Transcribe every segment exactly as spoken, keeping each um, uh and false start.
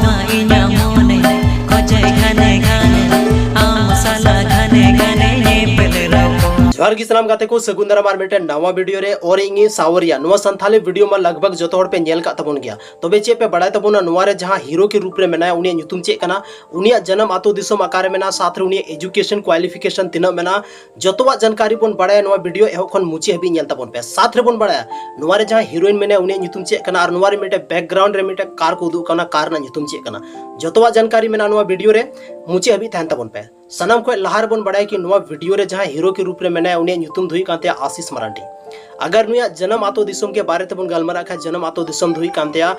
ᱢᱟ ᱤᱧᱟᱜ ᱢᱚᱱᱮ ᱠᱷᱚᱡᱟᱭ ᱜᱷᱟᱱᱮ ᱜᱷᱟᱱᱮ, ᱟᱢ ᱥᱟᱞᱟᱜ ᱜᱷᱟᱱᱮ ᱜᱷᱟᱱᱮ ᱧᱮᱯᱮᱞ ᱨᱚᱯᱚᱲ᱾ ᱡᱚᱦᱟᱨ ᱜᱮ ᱥᱟᱱᱟᱢ ᱜᱟᱛᱮ ᱠᱚ, ᱥᱟᱹᱜᱩᱱ ᱫᱟᱨᱟᱢ ᱟᱨ ᱢᱤᱫᱴᱮᱱ ᱱᱟᱣᱟ ᱵᱷᱤᱰᱤᱭᱳ ᱨᱮ᱾ ᱚᱨ ᱤᱧ ᱥᱟᱣᱨᱤᱭᱟ, ᱱᱚᱣᱟ ᱥᱟᱱᱛᱷᱟᱞᱤ ᱵᱷᱤᱰᱤᱭᱳ ᱢᱟ ᱞᱟᱜᱽ ᱵᱷᱟᱜᱽ ᱡᱚᱛᱚ ᱦᱚᱲ ᱯᱮ ᱧᱮᱞ ᱠᱟᱜ ᱛᱟᱵᱚᱱ ᱜᱮᱭᱟ᱾ ᱛᱚᱵᱮ ᱪᱮᱫ ᱯᱮ ᱵᱟᱲᱟᱭ ᱛᱟᱵᱚᱱᱟ ᱱᱚᱣᱟ ᱨᱮ ᱡᱟᱦᱟᱸ ᱦᱤᱨᱳ ᱠᱤ ᱨᱩᱯ ᱨᱮ ᱢᱮᱱᱟᱭᱟ, ᱩᱱᱤᱭᱟᱜ ᱧᱩᱛᱩᱢ ᱪᱮᱫ ᱠᱟᱱᱟ, ᱩᱱᱤᱭᱟᱜ ᱡᱟᱱᱟᱢ ᱟᱛᱳ ᱫᱤᱥᱚᱢ ᱚᱠᱟᱨᱮ ᱢᱮᱱᱟᱜᱼᱟ, ᱥᱟᱶᱛᱮ ᱩᱱᱤᱭᱟᱜ education qualification ᱛᱤᱱᱟᱹᱜ ᱢᱮᱱᱟᱜᱼᱟ, ᱡᱚᱛᱚᱣᱟᱜ ᱡᱟᱱᱠᱟᱨᱤ ᱵᱚᱱ ᱵᱟᱲᱟᱭᱟ ᱱᱚᱣᱟ ᱵᱷᱤᱰᱤᱭᱳ ᱮᱦᱚᱵ ᱠᱷᱚᱱ ᱢᱩᱪᱟᱹᱫ ᱦᱟᱹᱵᱤᱡ ᱧᱮᱞ ᱛᱟᱵᱚᱱ ᱯᱮ᱾ ᱥᱟᱛ ᱨᱮᱵᱚᱱ ᱵᱟᱲᱟᱭᱟ ᱱᱚᱣᱟ ᱨᱮ ᱡᱟᱦᱟᱸ ᱦᱤᱨᱳᱭᱤᱱ ᱢᱮᱱᱟᱭᱟ ᱩᱱᱤᱭᱟᱜ ᱧᱩᱛᱩᱢ ᱪᱮᱫ ᱠᱟᱱᱟ, ᱟᱨ ᱱᱚᱣᱟ ᱨᱮ ᱢᱤᱫᱴᱮᱱ background ᱨᱮ ᱢᱤᱫᱴᱮᱱ ᱠᱟᱨ ᱠᱚ ᱩᱫᱩᱜ ᱠᱟᱱᱟ, ᱠᱟᱨ ᱨᱮᱱᱟᱜ ᱧᱩᱛᱩᱢ ᱪᱮᱫ ᱠᱟᱱᱟ, ᱡᱚᱛᱚᱣᱟᱜ ᱡᱟᱱᱠᱟᱨᱤ ᱢᱮᱱᱟᱜᱼᱟ ᱱᱚᱣᱟ ᱵᱷᱤᱰᱤᱭᱳ ᱨᱮ, ᱢᱩᱪᱟᱹᱫ ᱦᱟᱹᱵᱤᱡ ᱛᱟᱦᱮᱱ ᱛᱟᱵᱚᱱ ᱯᱮ᱾ ᱥᱟᱱᱟᱢ ᱠᱷᱚᱱ ᱞᱟᱦᱟ ᱨᱮᱵᱚᱱ ᱵᱟᱲᱟᱭᱟ ᱠᱤ ᱱᱚᱣᱟ ᱵᱷᱤᱰᱤᱭᱳ ᱨᱮ ᱡᱟᱦᱟᱸ ᱦᱤᱨᱳ ᱠᱤ ᱨᱩᱯ ᱨᱮ ᱢᱮᱱᱟᱭᱟ ᱩᱱᱤᱭᱟᱜ ᱧᱩᱛᱩᱢ ᱫᱚ ᱦᱩᱭᱩᱜ ᱠᱟᱱ ᱛᱟᱭᱟ ᱟᱥᱤᱥ ᱢᱟᱨᱟᱱᱰᱤ᱾ ᱟᱜᱟᱨ ᱱᱩᱭᱟᱜ ᱡᱟᱱᱟᱢ ᱟᱛᱳ ᱫᱤᱥᱚᱢ ᱜᱮ ᱵᱟᱨᱮ ᱛᱮᱵᱚᱱ ᱜᱟᱞᱢᱟᱨᱟᱜ ᱠᱷᱟᱱ, ᱡᱟᱱᱟᱢ ᱟᱛᱳ ᱫᱤᱥᱚᱢ ᱫᱚ ᱦᱩᱭᱩᱜ ᱠᱟᱱ ᱛᱟᱭᱟ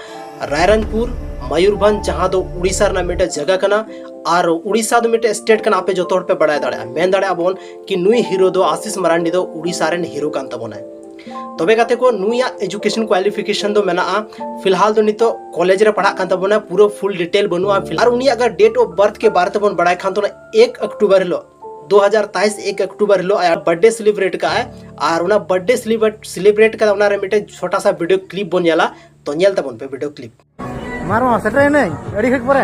ᱨᱟᱭᱨᱚᱝᱯᱩᱨ, ᱢᱚᱭᱩᱨᱵᱷᱚᱸᱡᱽ, ᱡᱟᱦᱟᱸ ᱫᱚ ᱩᱲᱤᱥᱥᱟ ᱨᱮᱱᱟᱜ ᱢᱤᱫᱴᱮᱱ ᱡᱟᱭᱜᱟ ᱠᱟᱱᱟ᱾ ᱟᱨ ᱩᱲᱤᱥᱥᱟ ᱫᱚ ᱢᱤᱫᱴᱮᱱ state ᱠᱟᱱᱟ, ᱟᱯᱮ ᱡᱚᱛᱚ ᱦᱚᱲ ᱯᱮ ᱵᱟᱲᱟᱭ ᱫᱟᱲᱮᱭᱟᱜᱼᱟ, ᱢᱮᱱ ᱫᱟᱲᱮᱭᱟᱜᱼᱟ ᱵᱚᱱ ᱠᱤ ᱱᱩᱭ ᱦᱤᱨᱳ ᱫᱚ ᱟᱥᱤᱥ ᱢᱟᱨᱟᱱᱰᱤ ᱫᱚ ᱩᱲᱤᱥᱥᱟ ᱨᱮᱱ ᱦᱤᱨᱳ ᱠᱟᱱ ᱛᱟᱵᱚᱱᱟᱭ᱾ ᱛᱚᱵᱮ ᱜᱟᱛᱮ ᱠᱚ, ᱱᱩᱭᱟᱜ education qualification ᱫᱚ ᱢᱮᱱᱟᱜᱼᱟ, ᱯᱷᱤᱞᱦᱟᱞ ᱫᱚ ᱱᱤᱛᱚᱜ ᱠᱚᱞᱮᱡᱽ ᱨᱮ ᱯᱟᱲᱦᱟᱜ ᱠᱟᱱ ᱛᱟᱵᱚᱱᱟ, ᱯᱩᱨᱟᱹ full detail ᱵᱟᱹᱱᱩᱜᱼᱟ᱾ ᱟᱨ ᱩᱱᱤᱭᱟᱜ ᱟᱜᱟᱨ date of birth ᱠᱮ ᱵᱟᱨᱮ ᱛᱮᱵᱚᱱ ᱵᱟᱲᱟᱭ ᱠᱷᱟᱱ ᱫᱚ ᱚᱱᱟ ᱮᱠ ᱚᱠᱴᱳᱵᱚᱨ ᱦᱤᱞᱳᱜ, ᱫᱩ ᱦᱟᱡᱟᱨ ᱛᱮᱭᱤᱥ ᱮᱠ ᱚᱠᱴᱳᱵᱚᱨ ᱦᱤᱞᱳᱜ ᱟᱭᱟᱜ birthday celebrate ᱠᱟᱜᱼᱟᱭ᱾ ᱟᱨ ᱚᱱᱟ birthday celebrate celebrate ᱠᱟᱫᱟ, ᱚᱱᱟ ᱨᱮ ᱢᱤᱫᱴᱮᱱ ᱪᱷᱳᱴᱟ ᱥᱟ video clip ᱵᱚᱱ ᱧᱮᱞᱟ᱾ ᱛᱚ ᱧᱮᱞ ᱛᱟᱵᱚᱱ ᱯᱮ video clip᱾ ᱢᱟᱨᱚ ᱥᱮᱴᱮᱨᱮᱱᱟᱹᱧ ᱟᱹᱰᱤ ᱜᱷᱟᱹᱲᱤᱡ ᱯᱚᱨᱮ᱾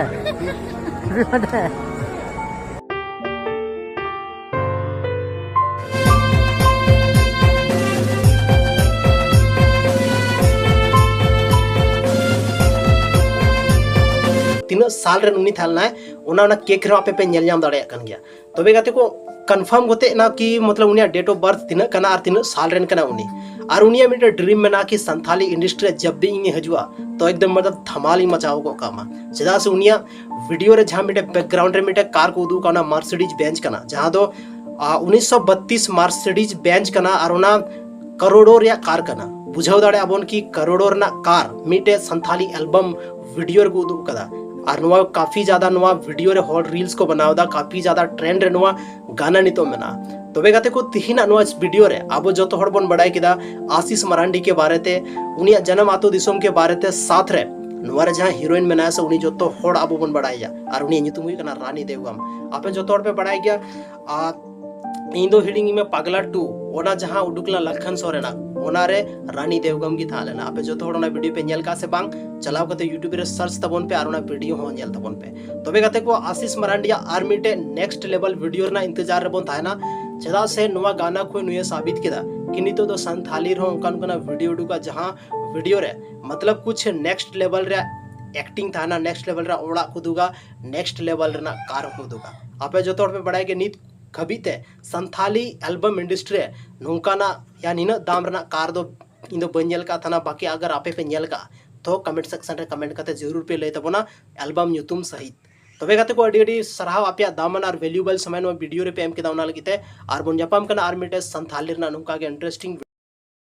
ᱛᱤᱱᱟᱹᱜ ᱥᱟᱞ ᱨᱮᱱ ᱩᱱᱤ ᱛᱟᱦᱮᱸ ᱞᱮᱱᱟᱭ, ᱚᱱᱟ, ᱚᱱᱟ cake ᱨᱮᱦᱚᱸ ᱟᱯᱮ ᱯᱮ ᱧᱮᱞ ᱧᱟᱢ ᱫᱟᱲᱮᱭᱟᱜ ᱠᱟᱱ ᱜᱮᱭᱟ᱾ ᱛᱚᱵᱮ ᱜᱟᱛᱮ ᱠᱚ, confirm ᱠᱟᱛᱮ ᱱᱟ ᱠᱤ ᱢᱚᱛᱞᱚᱵ ᱩᱱᱤᱭᱟᱜ date of birth ᱛᱤᱱᱟᱹᱜ ᱠᱟᱱᱟ ᱟᱨ ᱛᱤᱱᱟᱹᱜ ᱥᱟᱞ ᱨᱮᱱ ᱠᱟᱱᱟ ᱩᱱᱤ᱾ ᱟᱨ ᱩᱱᱤᱭᱟᱜ ᱢᱤᱫᱴᱮᱱ dream ᱢᱮᱱᱟᱜᱼᱟ ᱠᱤ ᱥᱟᱱᱛᱷᱟᱞᱤ industry ᱨᱮ ᱡᱟᱵ ᱵᱷᱤ ᱤᱧ ᱦᱤᱡᱩᱜᱼᱟ ᱛᱚ ᱮᱠᱫᱚᱢ ᱢᱚᱛᱞᱚᱵ ᱫᱷᱟᱢᱟᱞ ᱤᱧ ᱢᱟᱪᱟᱣ ᱜᱚᱫ ᱠᱟᱜ ᱢᱟ᱾ ᱪᱮᱫᱟᱜ ᱥᱮ ᱩᱱᱤᱭᱟᱜ ᱵᱷᱤᱰᱤᱭᱳ ᱨᱮ ᱡᱟᱦᱟᱸ ᱢᱤᱫᱴᱮᱱ background ᱨᱮ ᱢᱤᱫᱴᱮᱱ ᱠᱟᱨ ᱠᱚ ᱩᱫᱩᱜ ᱠᱟᱜ, ᱚᱱᱟ Mercedes Benz ᱠᱟᱱᱟ, ᱡᱟᱦᱟᱸ ᱫᱚ ᱩᱱᱤᱥᱥᱚ ᱵᱟᱛᱤᱥ Mercedes Benz ᱠᱟᱱᱟ᱾ ᱟᱨ ᱚᱱᱟ ᱠᱟᱨᱳᱲᱚ ᱨᱮᱭᱟᱜ ᱠᱟᱨ ᱠᱟᱱᱟ᱾ ᱵᱩᱡᱷᱟᱹᱣ ᱫᱟᱲᱮᱭᱟᱜᱼᱟ ᱵᱚᱱ ᱠᱤ ᱠᱟᱨᱳᱲᱚ ᱨᱮᱱᱟᱜ ᱠᱟᱨ ᱢᱤᱫᱴᱮᱡ ᱥᱟᱱᱛᱷᱟᱞᱤ album ᱵᱷᱤᱰᱤᱭᱳ ᱨᱮᱠᱚ ᱩᱫᱩᱜ ᱟᱠᱟᱫᱟ᱾ ᱟᱨ ᱱᱚᱣᱟ ᱠᱟᱯᱷᱤ ᱡᱟᱫᱟ ᱱᱚᱣᱟ ᱵᱷᱤᱰᱤᱭᱳ ᱨᱮ ᱦᱚᱲ reels ᱠᱚ ᱵᱮᱱᱟᱣ ᱮᱫᱟ, ᱠᱟᱯᱷᱤ ᱡᱟᱫᱟ trend ᱨᱮ ᱱᱚᱣᱟ ᱜᱟᱱᱟ ᱱᱤᱛᱚᱜ ᱢᱮᱱᱟᱜᱼᱟ᱾ ᱛᱚᱵᱮ ᱜᱟᱛᱮ ᱠᱚ, ᱛᱤᱦᱤᱧᱟᱜ ᱱᱚᱣᱟ ᱵᱷᱤᱰᱤᱭᱳ ᱨᱮ ᱟᱵᱚ ᱡᱚᱛᱚ ᱦᱚᱲ ᱵᱚᱱ ᱵᱟᱲᱟᱭ ᱠᱮᱫᱟ ᱟᱥᱤᱥ ᱢᱟᱨᱟᱱᱰᱤ ᱠᱮ ᱵᱟᱨᱮᱛᱮ, ᱩᱱᱤᱭᱟᱜ ᱡᱟᱱᱟᱢ ᱟᱛᱳ ᱫᱤᱥᱚᱢ ᱠᱮ ᱵᱟᱨᱮᱛᱮ, ᱥᱟᱛ ᱨᱮ ᱱᱚᱣᱟ ᱨᱮ ᱡᱟᱦᱟᱸ ᱦᱤᱨᱳᱭᱤᱱ ᱢᱮᱱᱟᱭᱟ ᱥᱮ ᱩᱱᱤ ᱡᱚᱛᱚ ᱦᱚᱲ ᱟᱵᱚ ᱵᱚᱱ ᱵᱟᱲᱟᱭᱟ, ᱟᱨ ᱩᱱᱤᱭᱟᱜ ᱧᱩᱛᱩᱢ ᱦᱩᱭᱩᱜ ᱠᱟᱱᱟ ᱨᱟᱱᱤ ᱫᱮᱣᱜᱟᱢ᱾ ᱟᱯᱮ ᱡᱚᱛᱚ ᱦᱚᱲ ᱯᱮ ᱵᱟᱲᱟᱭ ᱜᱮᱭᱟ᱾ ᱟᱨ ᱤᱧ ᱫᱚ ᱦᱤᱲᱤᱧ ᱢᱮ ᱯᱟᱜᱽᱞᱟ ᱴᱩ, ᱚᱱᱟ ᱡᱟᱦᱟᱸ ᱩᱰᱩᱠ ᱞᱮᱱᱟ ᱞᱟᱠᱷᱟᱱ ᱥᱚᱨᱮᱱᱟᱜ, ᱚᱱᱟᱨᱮ ᱨᱟᱱᱤ ᱫᱮᱣᱜᱟᱢ ᱜᱮ ᱛᱟᱦᱮᱸ ᱞᱮᱱᱟ᱾ ᱟᱯᱮ ᱡᱚᱛᱚ ᱦᱚᱲ ᱚᱱᱟ ᱵᱷᱤᱰᱤᱭᱳ ᱯᱮ ᱧᱮᱞ ᱠᱟᱜ ᱥᱮ ᱵᱟᱝ? ᱪᱟᱞᱟᱣ ᱠᱟᱛᱮ YouTube ᱨᱮ ᱥᱟᱨᱪ ᱛᱟᱵᱚᱱ ᱯᱮ ᱟᱨ ᱚᱱᱟ ᱵᱷᱤᱰᱤᱭᱳ ᱦᱚᱸ ᱧᱮᱞ ᱛᱟᱵᱚᱱ ᱯᱮ᱾ ᱛᱚᱵᱮ ᱜᱟᱛᱮ ᱠᱚ, ᱟᱥᱤᱥ ᱢᱟᱨᱟᱱᱰᱤᱭᱟᱜ ᱟᱨ ᱢᱤᱫᱴᱮᱡ ᱱᱮᱠᱥᱴ ᱞᱮᱵᱮᱞ ᱵᱷᱤᱰᱤᱭᱳ ᱨᱮᱱᱟᱜ ᱤᱱᱛᱮᱡᱟᱨ ᱨᱮᱵᱚᱱ ᱛᱟᱦᱮᱱᱟ᱾ ᱪᱮᱫᱟᱜ ᱥᱮ ᱱᱚᱣᱟ ᱜᱟᱱᱟ ᱠᱷᱚᱱ ᱱᱩᱭᱮ ᱥᱟᱵᱤᱛ ᱠᱮᱫᱟ ᱠᱤ ᱱᱤᱛᱚᱜ ᱫᱚ ᱥᱟᱱᱛᱷᱟᱞᱤ ᱨᱮᱦᱚᱸ ᱚᱱᱠᱟᱱ ᱚᱱᱠᱟᱱᱟᱜ ᱵᱷᱤᱰᱤᱭᱳ ᱩᱰᱩᱠᱟ, ᱡᱟᱦᱟᱸ ᱵᱷᱤᱰᱤᱭᱳ ᱨᱮ ᱢᱚᱛᱞᱚᱵ ᱠᱩᱪᱷ ᱱᱮᱠᱥᱴ ᱞᱮᱵᱮᱞ ᱨᱮᱭᱟᱜ ᱮᱠᱴᱤᱝ ᱛᱟᱦᱮᱱᱟ, ᱱᱮᱠᱥᱴ ᱞᱮᱵᱮᱞ ᱨᱮᱭᱟᱜ ᱚᱲᱟᱜ ᱠᱚ ᱩᱫᱩᱜᱟ, ᱱᱮᱠᱥᱴ ᱞᱮᱵᱮᱞ ᱨᱮᱱᱟᱜ ᱠᱟᱨ ᱦᱚᱸᱠᱚ ᱩᱫᱩᱜᱟ᱾ ᱟᱯᱮ ᱡᱚᱛᱚ ᱦᱚᱲ ᱯᱮ ᱵᱟᱲᱟᱭᱟ ᱠᱤ ᱱᱤᱛ ᱦᱟᱹᱵᱤᱡ ᱛᱮ ᱥᱟᱱᱛᱷᱟᱞᱤ ᱮᱞᱵᱟᱢ ᱤᱱᱰᱟᱥᱴᱨᱤ ᱨᱮ ᱱᱚᱝᱠᱟᱱᱟᱜ ᱭᱟ ᱱᱤᱱᱟᱹᱜ ᱫᱟᱢ ᱨᱮᱱᱟᱜ ᱠᱟᱨ ᱫᱚ ᱤᱧ ᱫᱚ ᱵᱟᱹᱧ ᱧᱮᱞ ᱠᱟᱜ ᱛᱟᱦᱮᱱᱟ᱾ ᱵᱟᱠᱤ ᱟᱜᱟᱨ ᱟᱯᱮ ᱯᱮ ᱧᱮᱞ ᱠᱟᱜᱼᱟ ᱛᱚ ᱠᱚᱢᱮᱱᱴ ᱥᱮᱠᱥᱚᱱ ᱨᱮ ᱠᱚᱢᱮᱱᱴ ᱠᱟᱛᱮ ᱡᱟᱹᱨᱩᱲ ᱯᱮ ᱞᱟᱹᱭ ᱛᱟᱵᱚᱱᱟ ᱮᱞᱵᱟᱢ ᱧᱩᱛᱩᱢ ᱥᱟᱹᱦᱤᱛ᱾ ᱛᱚᱵᱮ ᱜᱟᱛᱮ ᱠᱚ, ᱟᱹᱰᱤ ᱟᱹᱰᱤ ᱥᱟᱨᱦᱟᱣ ᱟᱯᱮᱭᱟᱜ ᱫᱟᱢᱟᱱ ᱟᱨ ᱵᱷᱮᱞᱩᱭᱮᱵᱚᱞ ᱥᱚᱢᱚᱭ ᱱᱚᱣᱟ ᱵᱷᱤᱰᱤᱭᱳ ᱨᱮᱯᱮ ᱮᱢ ᱠᱮᱫᱟ, ᱚᱱᱟ ᱞᱟᱹᱜᱤᱫ ᱛᱮ᱾ ᱟᱨ ᱵᱚᱱ ᱧᱟᱯᱟᱢ ᱠᱟᱱᱟ ᱟᱨ ᱢᱤᱫᱴᱮᱡ ᱥᱟᱱᱛᱷᱟᱞᱤ ᱨᱮᱱᱟᱜ ᱱᱚᱝᱠᱟ ᱜᱮ ᱤᱱᱴᱟᱨᱮᱥᱴᱤᱝ